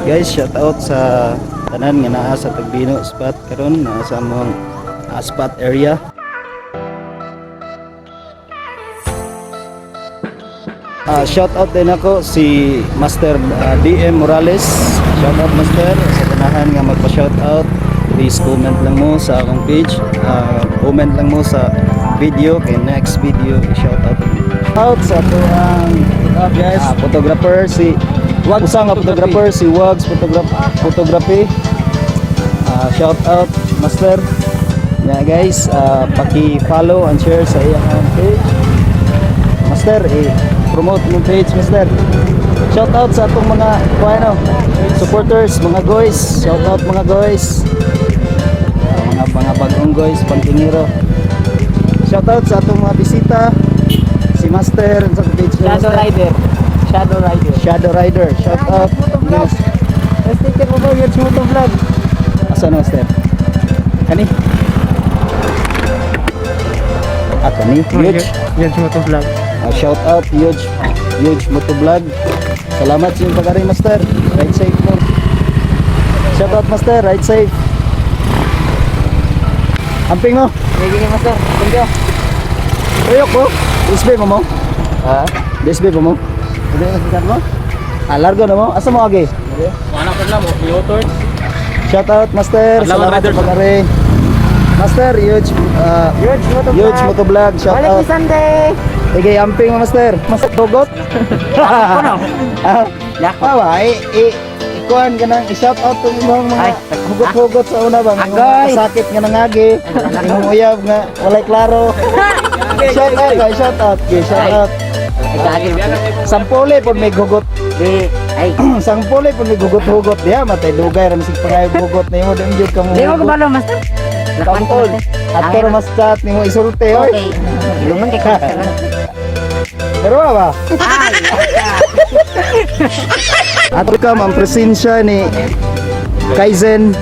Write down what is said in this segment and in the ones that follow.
Guys, shout out sa tanan nga naa sa Tagbino spot karon, naa sa among spot area. Shout out din ako si Master DM Morales. Shout out, Master, sa ganahan nga magpa-shout out. Please comment lang mo sa akong page. Comment lang mo sa video kay next video i-shout out. Out sa ato ang Guys. Photographer si Wag, usa nga photographer si Wags Photography. Shout out, Master. Yeah guys, paki-follow and share sa iyang page. Master, eh, promote mo page, Master. Shout out sa atong mga kuano, supporters, mga guys. Shout out, mga guys. Mga bagong guys, pangkingiro. Shout out sa atong mga bisita. Si Master, sa page niya, Shadow Master? Rider. Shadow Rider. Shadow Rider. Shout out. Motovlog. Sticker mo ba? Yes, Motovlog. Asa na, Master? Kani? Ah, kani? Huge. Yes, Motovlog. Shout out Huge Huge Motovlog. Salamat sa iyong pag-ari, Master. Ride safe mo. Shout out, Master, ride safe. Amping mo. Sige, Master. Thank you. Tuyok ko. DSB mo mo? Ha? DSB mo mo? Hindi na mo? Ah, largo na mo. Asa mo agi? Wala ko lang mo. Motors. Shout out, Master. Salamat, Salamat sa Rider. pag-ari. Master, Huge Huge Motovlog. Huge Motovlog. Shout Balik out. ni Sunday. Sige, amping mo, Master. Master, hugot. Ako no. Ah, Yako. Awa, ikuan ka nang i-shout out tong imong mga Ay, hugot-hugot sa una ba, nga imong Agoy. kasakit nga nangagi, imong uyab nga walay klaro. Shout out, guys, shout out, guys, shout Ay. out. Ay, kagi. Sampole pod may hugot. Di, ay. Sampole pod may hugot-hugot diha, matay dugay ra misig pangayog hugot nimo, di jud ka mo. Di mo kabalo, Master. Kampol. Ato ra mas chat nimo isulti oy. Okay. Luman kay ka. Pero ba? Ay. Ato kam ang presensya ni Kaizen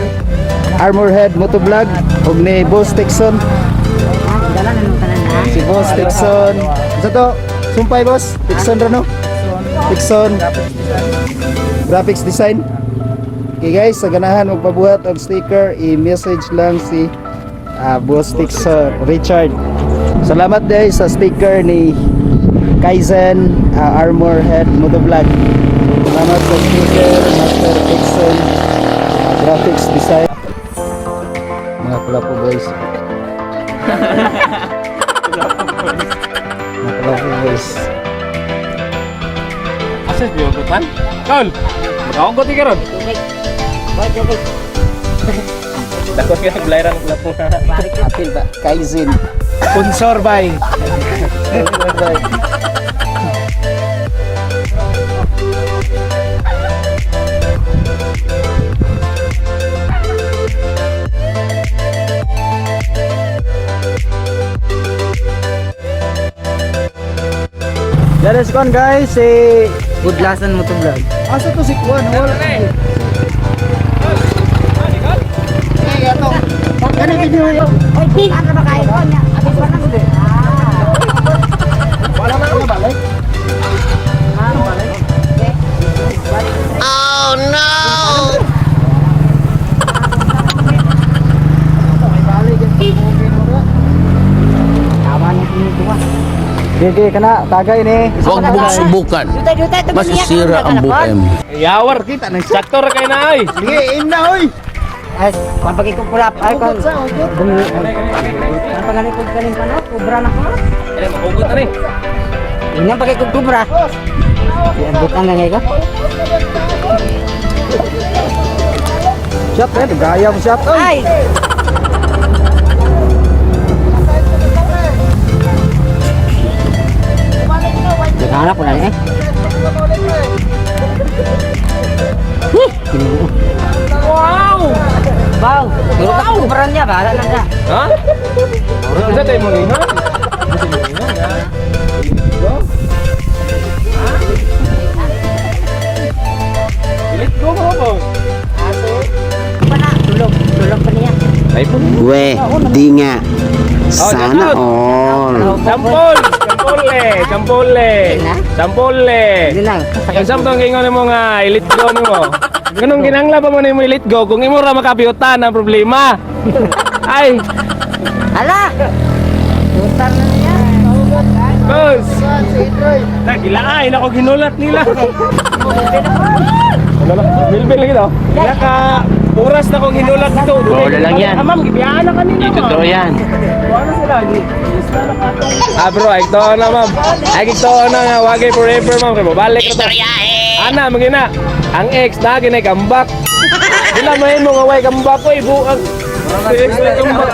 Armorhead Motovlog ug ni Boss Texon. Dala na nung tanan na. Si Boss Texon. Isa to, sumpay boss, Texon ra no? Texon Graphics Design. Okay guys, sa ganahan magpabuhat og sticker, i-message lang si Boss Texon Richard. Salamat guys sa sticker ni Kaizen Armor Head Motovlog. Salamat sa sticker, Master Texon Graphics Design. Mga kulapo boys. Mga kulapo boys. Asa si Biogotan? Kol! Makahugot ka ron. Tubig. Boy, tubig. Dakot ka naglayran ko po. Balik. Apil ba? Kaizen. Sponsor bay. Bye. Let us go guys, si Budlasan Motovlog. Asa to si Kuan? Wala. Eh, ato. Kani video yo. Oy, pin. Ano ba kayo? Wala man na balik. Oh no! Tawa niya tinutuwa. Gigi kana tagay ni. Huwag mong subukan. Dutay, dutay. Masisira ang buhay mo. Yawar kita na. Sakto ra kay na ay. Sige, aim na oy. Ay, kung pagkikulap, ay, kung Hugot sa hugot. Ang pagalikod kanin pa no, kubra na ko. Eh, mahugot na ni. Yun ang pagkikubra. Iabot ang gangay ko. Shot eh, gaya mo shot oy. Ay! Naghanap ko na eh. Huh! Kinuo. Wow! Wow! Pero ka kubra niya, bahala na siya. Ha? Unsa tayo mo ni ha? Let go mo po. Wala, tulog. Tulog pa niya. Ay po. We, di nga. Sana all. Sampol. Sampole, sampole. Na? Sampole. Hindi na. Yung samtong ingon nimo nga i-let go nimo. Ganong ginangla pa mo nimo i-let go kung imo ra makapiutan ang problema. Ay, Hala! Tutar na niya. boss. Nagilaay na ko ginulat nila. Ano lang? Bilbil lagi daw. Naka oras na kong hinulat dito. Bola lang yan. Ah, ma'am, gibiyaan na kanina. Hindi totoo yan. Ano sila? Ah, bro, ay ito na, ma'am. Ay ito na nga wagay forever, ma'am. Kay mabalik na to. Ana, magina. Ang ex na ginay comeback. Dila mahin mo nga way comeback oy buang. Si ex na comeback.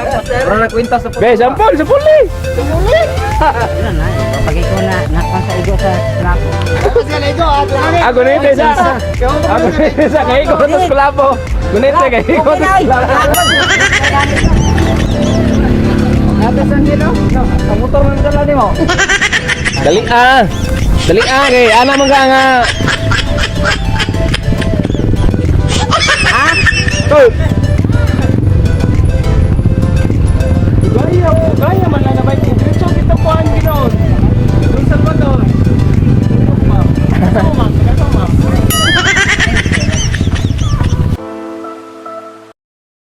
Wala na kwenta sa Be, sampol, sampol eh. Ano na, pag ikaw na nakang sa igo sa lako. Ah, gunite sa. Ah, gunite sa kay ko tas kulabo. Gunite kay ko tas kulabo. Ang motor man dala nimo. Dali ah. Dali ah kay ana man ka nga